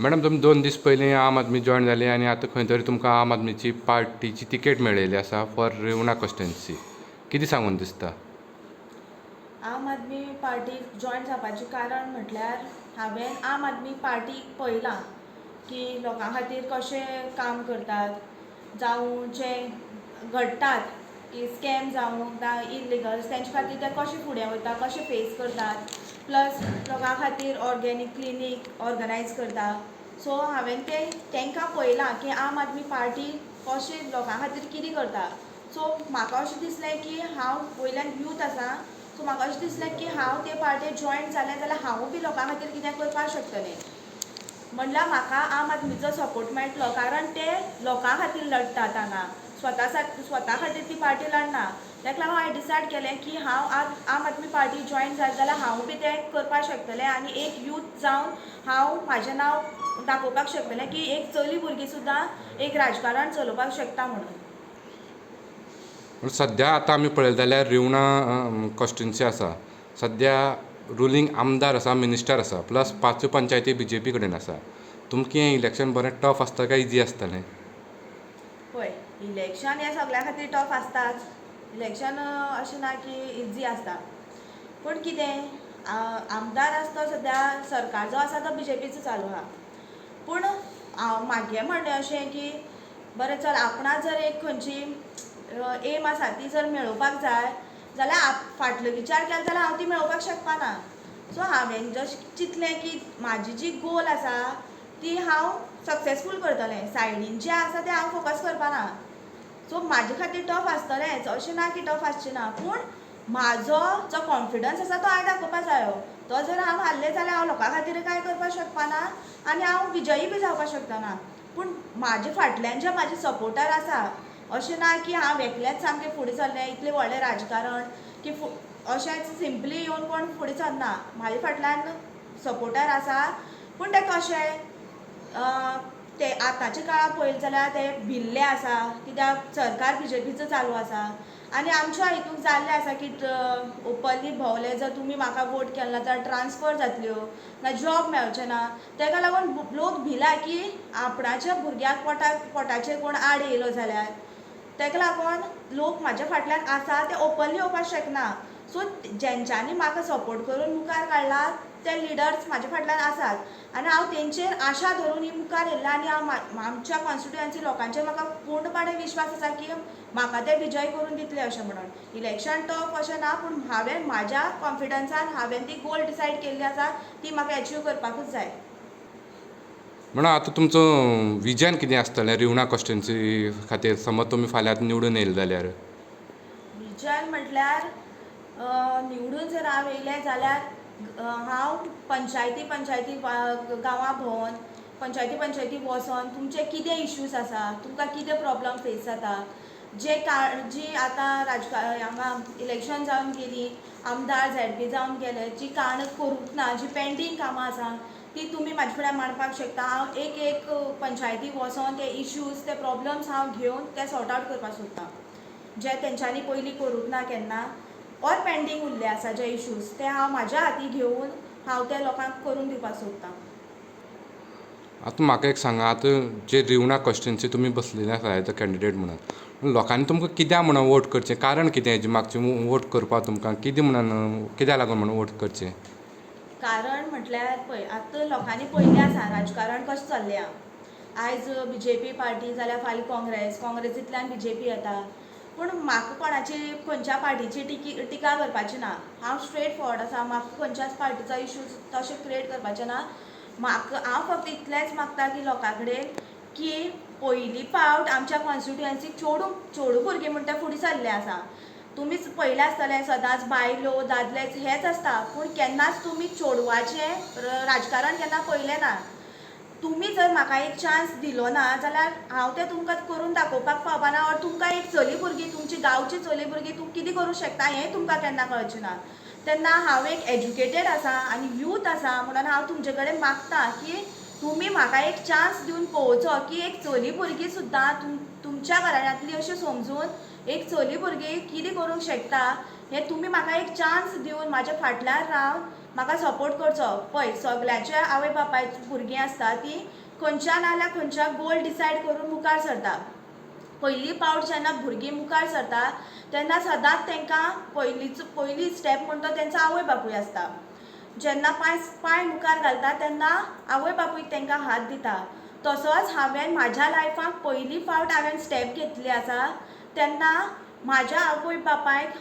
Madam, तुमी 2 दीस पयलीं आम आदमी जॉयन जाली आनी आतां खंय तरी तुमकां आम आदमीची पार्टीची तिकेट मेळिल्ली आसा फॉर रिवणा कॉन्स्टिट्युएन्सी. कितें सांगून दिसता? आम आदमी पार्टीक जॉयन जावपाचें कारण म्हटल्यार, हांवें आम आदमी पार्टीक पळयलां की लोकां खातीर कशें काम करतात, जावं जे घडटात की स्कॅम जावं ना इलिगल्स, तेंचे खातीर ते कशे फुडें वयता, कशे फेस करतात, प्लस लोकां खातीर ऑर्गेनीक क्लिनीक ऑर्गनायज करता. सो हांवें तें तांकां पळयलां की आम आदमी पार्टी कशें लोकां खातीर कितें करता. सो म्हाका अशें दिसलें की हांव वयल्यान यूथ आसा, सो म्हाका अशें दिसलें की हांव ते पार्टेक जॉयन जालें जाल्यार हांवूय बी लोकां खातीर कितें करपाक शकतलें. म्हणल्यार म्हाका आम आदमीचो सपोर्ट मेळटलो, कारण ते लोकां खातीर लडटात. हांगा स्वता स्वता खातीर ती पार्टी लडना. ताका लागून हांवें डिसायड केलें की हांव आज आम आदमी पार्टी जॉयन जालें जाल्यार हांवूय बी तें करपाक शकतलें आनी एक यूथ जावन हांव म्हाजें नांव दाखोवपाक शकतलें की एक चली भुरगीं सुद्दां एक राजकारण चलोवपाक शकता म्हणून. सद्या आतां आमी पळयत जाल्यार रिवणा कॉन्स्टिट्युएन्सी आसा, सद्या रुलींग आमदार आसा, मिनिस्टर आसा, प्लस पांचूय पंचायती बीजेपी कडेन आसा. तुमचें हें इलेक्शन बरें टफ आसता काय इजी आसतलें? पळय, इलेक्शन हें सगळ्यां खातीर टफ आसताच. इलेक्शन अशें ना की इजी आसता. पूण कितें, आमदार आसा तो सद्या सरकार जो आसा तो बीजेपीचो चालू आहा. पूण हांव म्हागें म्हणणें अशें की बरें चल, आपणा जर एक खंयची एम आसा, ती जर मेळोवपाक जाय जाल्यार फाटलो विचार केलो जाल्यार हांव ती मेळोवपाक शकपाना. सो हांवें जशें चिंतलें की म्हाजी जी गोल आसा ती हांव सक्सेसफूल करतलें, सायडीन जें आसा तें हांव फोकस करपाना. सो म्हाजे खातीर टफ आसतलेंच, अशें ना की टफ आसचें ना. पूण म्हाजो जो कॉन्फिडन्स आसा तो हांवें दाखोवपा जायो. तो जर हांव हारलें जाल्यार हांव लोकां खातीर कांय करपाक शकपाना आनी हांव विजयी बी जावपाक शकतना. पूण म्हाजे फाटल्यान जे म्हाजे सपोर्टर आसा, अशें ना की हांव एकलेंच सामकें फुडें सरलें. इतलें व्हडलें राजकारण की अशेंच सिंपली येवन कोण फुडें सरना. म्हाजे फाटल्यान सपोर्टर आसा. पूण ते कशें, ते आतांच्या काळार पळयलें जाल्यार ते भिल्ले आसा, कित्याक सरकार बीजेपीचो चालू आसा आनी आमच्या हितून जाल्लें आसा की ओपनली भोंवले, जर तुमी म्हाका वोट केलो ना जाल्यार ट्रान्सफर जातल्यो ना, जॉब मेळचें ना. ताका लागून लोक भिला की आपणाच्या भुरग्याक पोटाक पोटाचेर कोण आड येयलो जाल्यार. ताका लागून लोक म्हाज्या फाटल्यान आसा, ते ओपनली येवपाक शकना. सो जेंच्यांनी म्हाका सपोर्ट करून मुखार काडला, ते लिडर्स म्हाज्या फाटल्यान आसात आनी हांव तेंचेर आशा धरून ही मुखार येयल्लें. आनी हांव आमच्या कॉन्स्टिट्युएन्सी लोकांचेर म्हाका पूर्णपणे विश्वास आसा की म्हाका ते विजय करून दितले अशें म्हणून. इलेक्शन टफ अशें ना, पूण हांवें म्हाज्या कॉन्फिडन्सान हांवें ती गोल डिसायड केल्ली आसा, ती म्हाका एचीव करपाकूच जाय. म्हणून आतां तुमचो विजन कितें आसतलें रिवणा कॉन्स्टिट्युएन्सी खातीर, समज तुमी फाल्यां निवडून येयले जाल्यार? विजन म्हटल्यार, निवडून जर हांव येयलें जाल्यार हांव पंचायती पंचायती गांवां भोंवन, पंचायती पंचायती वचोन, तुमचे कितें इश्यूज आसा, तुमकां कितें प्रॉब्लम फेस जाता, जे जी आतां हांगा इलेक्शन जावन गेली, आमदार, झेडपी जावन गेले, जी कारणां करूंक ना, जी पेंडींग कामां आसा, ती तुमी म्हाजे फुड्यान मांडपाक शकता. हांव एक एक पंचायती वचोन ते इश्यूज, ते प्रॉब्लम्स हांव घेवन ते सॉर्ट आवट करपाक सोदतां, जे तेंच्यांनी पयलीं करूंक ना केन्ना ऑर पेंडींग उरले आसा जे इश्यूज, ते हांव म्हाज्या हाती घेवन हांव ते लोकांक करून दिवपाक सोदतां. आतां म्हाका एक सांगा, आतां जे रिवणा कॉन्स्टिट्युएन्सी तुमी बसलेले आसा एज अ कॅन्डिडेट म्हणून, लोकांनी तुमकां कित्याक म्हणून वोट करचें? कारण कितें हेजे मागचें वोट करपाक तुमकां कितें म्हणून, कित्याक लागून म्हणून वोट करचें? कारण म्हटल्यार पळय, आतां लोकांनी पळयल्लें आसा राजकारण कशें चल्लें. आयज बीजेपी पार्टी जाल्यार फाल्यां काँग्रेस, काँग्रेसींतल्यान बीजेपी येता. पूण म्हाका कोणाची, खंयच्या पार्टीची टिका करपाची ना. हांव स्ट्रेट फॉरवर्ड आसा. म्हाका खंयच्याच पार्टीचो इश्यूज तशें क्रिएट करपाचें ना. म्हाका हांव फक्त इतलेंच मागता की लोकां कडेन की पयली फावट आमच्या कॉन्स्टिट्युएन्सीक चेडूं चेडूं भुरगीं म्हणटा फुडें सरलें आसा. तुमीच पळयलें आसतलें, सदांच बायलो दादलेच हेच आसता, पूण केन्नाच तुमी चेडवाचें राजकारण केन्ना पळयलें ना. तुमी जर म्हाका एक चान्स दिलो ना जाल्यार हांव तें तुमकां करून दाखोवपाक पावपाना ऑर तुमकां एक चली भुरगीं, तुमची गांवची चली भुरगीं तूं कितें करूंक शकता हें तुमकां केन्ना कळचें ना. तेन्ना हांव एक एज्युकेटेड आसा आनी यूथ आसा म्हणून हांव तुमचे कडेन मागता की तुमी म्हाका एक चान्स दिवन पळोवचो की एक चली भुरगीं सुद्दां तुमच्या घराण्यांतली अशें समजून एक चली भुरगीं कितें करूंक शकता. हें तुमी म्हाका एक चान्स दिवन म्हाज्या फाटल्यान रावन म्हाका सपोर्ट करचो. पळय, सगल्यांच्या आवय बापायची भुरगीं आसता ती खंयच्या ना जाल्यार खंयच्या गोल डिसायड करून मुखार सरता. पयली पावट जेन्ना भुरगीं मुखार सरता तेन्ना सदांच तांकां पयली स्टेप म्हणटा तो तेंचो आवय बापूय आसता. जेन्ना पांय पांय मुखार घालता तेन्ना आवय बापूय तांकां हात दिता. तसोच हांवें म्हाज्या लायफाक पयली फावट हांवें स्टेप घेतली आसा तेन्ना म्हाज्या आवय बापायक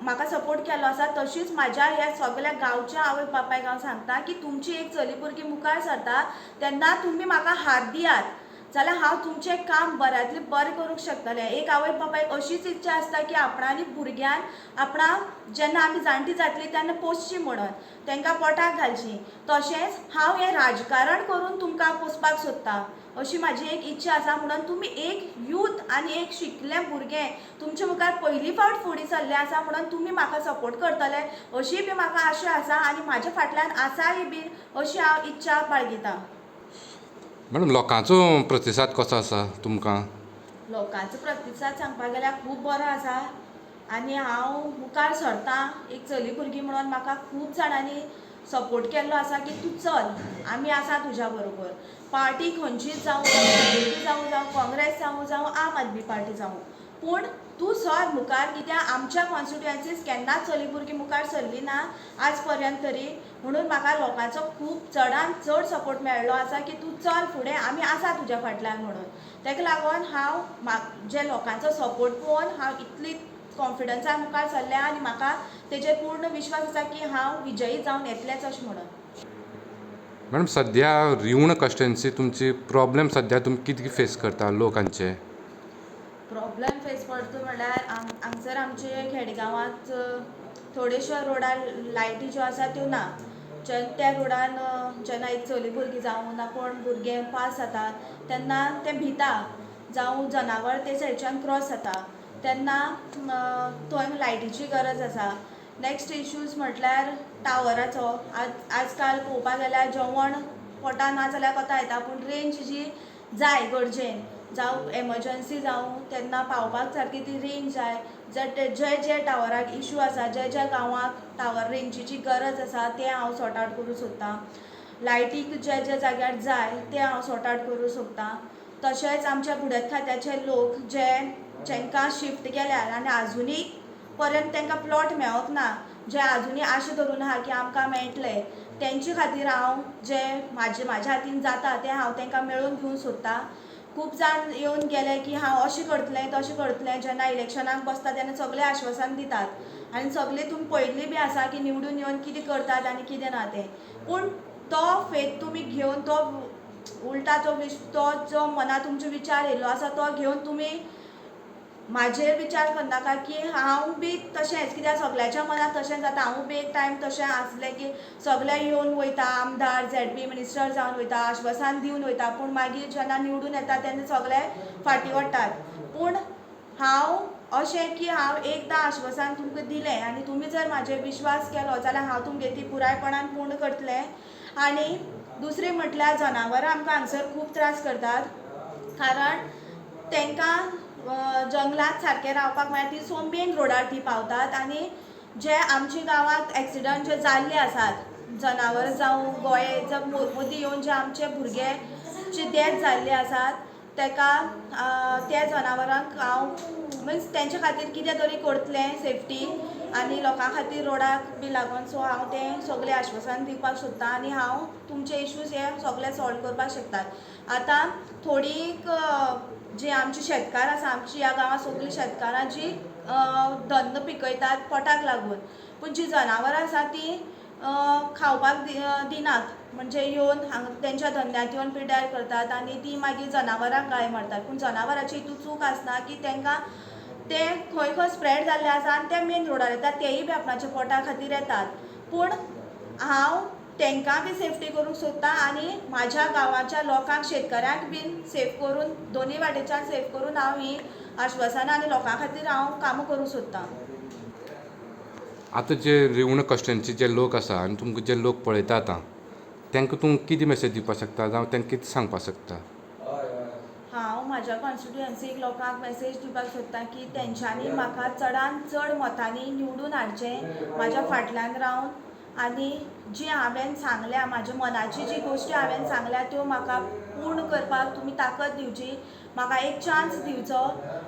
म्हाका सपोर्ट केलो आसा. तशीच म्हाज्या ह्या सगल्या गांवच्या आवय बापायक हांव सांगता की तुमची एक चली भुरगीं मुखार सरता तेन्ना तुमी म्हाका हात दियात जाल्यार हांव तुमचें काम बऱ्यांतलें बरें करूंक शकतलें. एक आवय बापायक अशीच इच्छा आसता की आपणाली भुरग्यान आपणाक जेन्ना आमी जाणटी जातली तेन्ना पोसची म्हणून, तांकां पोटाक घालची. तशेंच हांव हें राजकारण करून तुमकां पोसपाक सोदतां अशी म्हाजी एक इच्छा आसा. म्हणून तुमी एक यूथ आनी एक शिकलें भुरगें तुमचे मुखार पयली फावट फुडें सरलें आसा म्हणून तुमी म्हाका सपोर्ट करतले अशी बी म्हाका आशा आसा आनी म्हाज्या फाटल्यान आसाय बीन अशी हांव इच्छा बाळगितां. मॅडम, लोकांचो प्रतिसाद कसो आसा तुमकां? लोकांचो प्रतिसाद सांगपाक गेल्यार खूब बरो आसा आनी हांव मुखार सरतां एक चली भुरगीं म्हणून म्हाका खूब जाणांनी सपोर्ट केल्लो आसा की तूं चल, आमी आसा तुज्या बरोबर. पार्टी खंयचीच जावं, बीजेपी जावं, जावं काँग्रेस जावं, जावं आम आदमी पार्टी जावं, पूण तूं सर मुखार, कित्याक आमच्या कॉन्स्टिट्युएन्सीस केन्नाच चली भुरगीं मुखार सरली ना आज पर्यंत तरी. म्हणून म्हाका लोकांचो खूब चडान चड सपोर्ट मेळ्ळो आसा की तूं चल फुडें, आमी आसा तुज्या फाटल्यान म्हणून. ताका लागून हांव जे लोकांचो सपोर्ट पळोवन हांव इतली कॉन्फिडन्सान मुखार सरलें आनी म्हाका तेजेर पूर्ण विश्वास आसा की हांव विजयी जावन येतलेंच अशें म्हणून. मॅडम, सद्या रिवणा कॉन्स्टिट्युएन्सी तुमची प्रॉब्लेम सद्या तुमी कितें फेस करता लोकांचे? प्रॉब्लेम फेस करता म्हणल्यार हांगसर आमचे खेडेगांवांत थोड्योश्यो रोडार लायटी ज्यो आसा त्यो ना. त्या रोडान जेन्ना एक चली भुरगीं जावं ना कोण भुरगें पास जाता तेन्ना तें भिता, जावं जनावर ते सायडीच्यान क्रॉस जाता तेन्ना थंय लायटीची गरज आसा. नेक्स्ट इश्यूज म्हटल्यार टावराचो. आजकाल पळोवपाक गेल्यार जेवण पोटान ना जाल्यार कोता येता, पूण रेंज जी जाय गरजेन, जावं एमरजंसी जावं तेन्ना पावपाक सारकी ती रेंज जाय. जे जे टावराक इशू आसा, जे ज्या गांवांक टावर रेंजीची गरज आसा तें हांव सॉर्ट आवट करूंक सोदतां. लायटीक जे जे जाग्यार जाय तें हांव सॉर्ट आवट करूंक सोदतां. तशेंच आमच्या बुडत खात्याचे लोक जे जेंकां शिफ्ट केल्यार आनी आजुनूय पर्यंत तांकां प्लॉट मेळोंक ना, जे आजुनूय आशा धरून आहा की आमकां मेळटले, तेंचे खातीर हांव जे म्हाज्या हातीन जाता तें हांव तांकां मेळोवन दिवंक सोदतां. खूब जाण येवन गेले की हांव अशें करतलें तशें करतलें, जेन्ना इलेक्शनाक बसता तेन्ना सगळे आश्वासन दितात आनी सगळे तुमी पळयल्ली बी आसा की निवडून येवन कितें करतात आनी कितें ना तें. पूण तो फेथ तुमी घेवन तो उल्टा तो तो जो मनांत तुमचो विचार येयल्लो आसा तो घेवन तुमी म्हाजेर विचार करनाका की हांव बी तशेंच, कित्याक सगळ्यांच्या मनांत तशेंच जाता. हांवूय बी एक टायम तशें आसलें की सगळे येवन वयता, आमदार झेडपी मिनिस्टर जावन वयता, आश्वासन दिवन वयता, पूण मागीर जेन्ना निवडून येता तेन्ना सगळे फाटीं वडटात. पूण हांव अशें की हांव एकदां आश्वासन तुमकां दिलें आनी तुमी जर म्हाजेर विश्वास केलो जाल्यार हांव तुमगे ती पुरायपणान पूर्ण करतलें. आनी दुसरें म्हटल्यार जनावरां आमकां हांगसर खूब त्रास करतात, कारण तांकां जंगलांत सारकें रावपाक मेळना, ती सो मेन रोडार ती पावतात आनी जे आमच्या गांवांत एक्सिडंट जे जाल्ले आसात, जनावर जावं गोये जावं मदीं येवन जे आमचे भुरगे जे डेथ जाल्ले आसात ताका त्या जनावरांक हांव मिन्स तेंच्या खातीर कितें तरी करतलें सेफ्टी आनी लोकां खातीर रोडाक बी लागून. सो हांव तें सगळें आश्वासन दिवपाक सोदतां आनी हांव तुमचे इश्यूज हे सगळे सॉल्व करपाक शकतात. आतां थोडीं जी आमची शेतकार आसा, आमची ह्या गांवांत सगळीं शेतकारां जी धन्न पिकयतात पोटाक लागून, पूण जी जनावरां आसा ती खावपाक दिनात, म्हणजे येवन हांगा तेंच्या धंद्यांत येवन पिड्ड्यार करतात आनी ती मागीर जनावरांक गाळी मारतात. पूण जनावरांची हितून चूक आसना की तांकां ते खंय खंय स्प्रेड जाल्ले आसा आनी ते मेन रोडार येतात, तेयी बी आपणाच्या पोटा खातीर येतात. पूण हांव तांकां बी सेफ्टी करूंक सोदता आनी म्हाज्या गांवाच्या लोकांक, शेतकऱ्यांक बीन सेफ करून, दोनूय वाटेच्यान सेफ करून हांव ही आश्वासनां आनी लोकां खातीर हांव कामां करूंक सोदतां. आतां जे रिवणा कॉन्स्टिट्युएन्सी जे लोक आसा आनी तुमकां जे लोक पळयता आतां तांकां तूं कितें मेसेज दिवपाक शकता जावं तांकां कितें सांगपाक शकता? हांव म्हाज्या कॉन्स्टिट्युएन्सीक लोकांक मॅसेज दिवपाक सोदतां की तेंच्यांनी म्हाका चडान चड मतांनी निवडून हाडचें, म्हाज्या फाटल्यान रावन, आनी जी हांवें सांगल्या म्हाज्या मनाची जी गोश्टी हांवें सांगल्या त्यो म्हाका पूर्ण करपाक तुमी ताकद दिवची, म्हाका एक चान्स दिवचो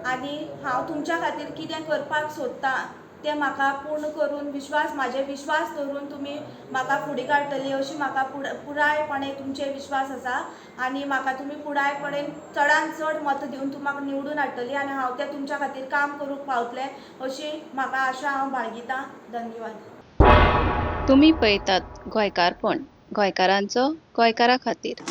आनी हांव तुमच्या खातीर कितें करपाक सोदतां तें म्हाका पूर्ण करून विश्वास म्हाजे विश्वास दवरून तुमी म्हाका फुडें काडटली अशी म्हाका पुरायपणे तुमचेर विश्वास आसा आनी म्हाका तुमी पुरायपणे चडान चड मतां दिवन तुमी म्हाका निवडून हाडटली आनी हांव तें तुमच्या खातीर काम करूंक पावतलें अशी म्हाका आशा हांव बाळगितां. धन्यवाद. तुमी पळयतात गोंयकारपण, गोंयकारांचो गोंयकारा खातीर.